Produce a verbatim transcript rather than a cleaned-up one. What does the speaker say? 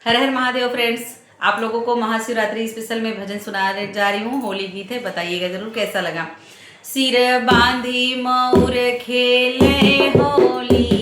हर हर महादेव फ्रेंड्स, आप लोगों को महाशिवरात्रि स्पेशल में भजन सुनाने जा रही हूँ। होली गीत है, बताइएगा जरूर कैसा लगा। सिर बांधी मौर खेले होली,